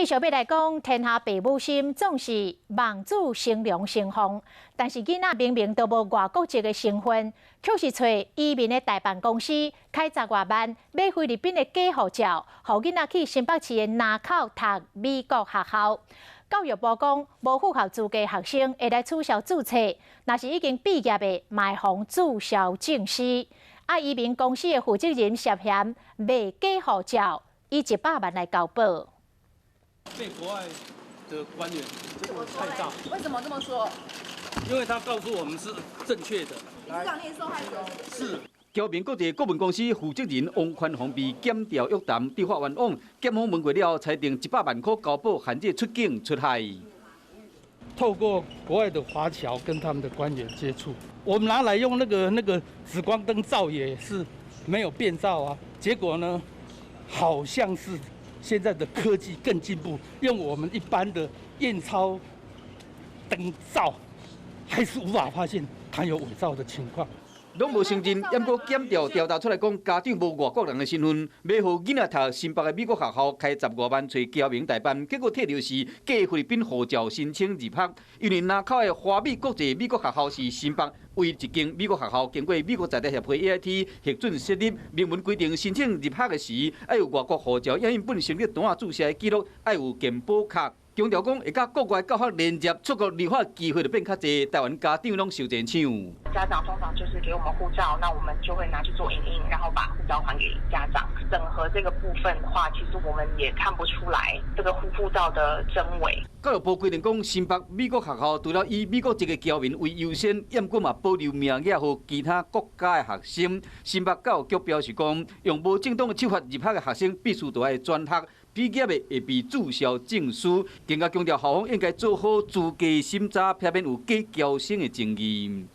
繼續欲來講，天下父母心，總是望子成龍成鳳。但是囡仔明明都無外國籍的身份，卻是揣移民的代辦公司開十外萬買菲律賓的假護照，予囡仔去新北市的林口讀美國學校。教育部講，無符合資格學生會來取消註冊，若是已經畢業的，嘛會予註銷證書。啊，移民公司的負責人涉嫌賣假護照，以100萬來交保。被國外的官員這個太大。為什麼這麼說？因為他告訴我們是正確的。理事長，你是受害者。是。僑民國際顧問公司負責人王寬宏被檢調約談，執法冤枉，檢方問過了後，裁定100萬塊交保，限制出境出海。透過國外的華僑跟他們的官員接觸，我們拿來用那個紫光燈照也是沒有變造啊。結果呢，好像是現在的科技更進步，用我們一般的驗鈔燈照，還是無法發現它有偽造的情況。攏無承認，毋過檢調調查出來講，家長無外國人的身份，欲予囡仔讀新北的美國學校，開十外萬揣僑民代辦，結果提著是假菲律賓護照申請入學。因為林口的華美國際美國學校是新北唯一一間美國學校，經過美國在台協會 AIT 核准設立，明文規定申請入學的時，愛有外國護照影印本成績單注冊的記錄，愛有健保卡。強調講會佮國外教學連接，出國留學機會就變較濟，台灣家長攏受影響。家長通常就是給我們護照，那我們就會拿去做影印，然後把護照還給家長。整合這個部分的話，其實我們也看不出來這個護照的真偽。教育部規定講，新北美國學校除了以美國籍的僑民為優先，毋過嘛保留名額予其他國家的學生。新北教育局表示講，用無正當的手法入學的學生，必須著愛轉學。畢業的會被註銷證書，更加強調校方應該做好資格審查，避免有假僑生的爭議。